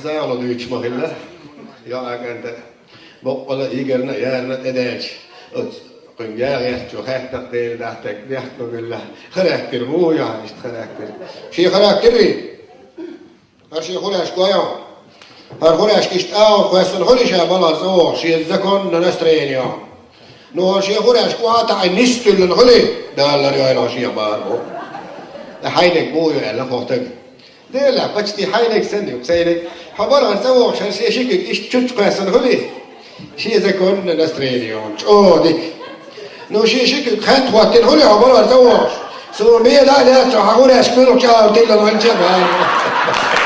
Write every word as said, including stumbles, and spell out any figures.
Зала дуьйцуш ма хилла. Йоаганда боккъала йигарна, ярна тӀедаьлча, оцу кхуьнга яхьа гӀертачо хаьттар дела дахтаг бехк ма билла. Характер муха ю хьан иштта характер? Шен характер вий? ХӀара шен хурхаьшка вай хьо. ХӀара хурхаьшка иштта агӀор кхоьссина хуьлий ша балхара цӀа вогӀуш, шен законно настроение хьо. Ну, хӀара шен хурхаьшка охьа а таӀийна нисса туьллина хуьлий, Дала ларйойла хьо шех бахархо. Ткъа хьайниг муха ю аьлла кхо стага. Дела, почти хьайниг санна ю, кхайниг. Хьо балхара цӀа вогӀуш, хӀара шен ши куьг иштта чучча кхоьссина хуьлий? Шен законно настроение хьуна, чӀогӀа дика. Ну, шен ши куьг хатта хӀоттийна хуьлий хьо балхара цӀа вогӀуш? Суна бен а лаьцна хьан хурхаьшка муьлхачу агӀор тиллина хилча а бахьана.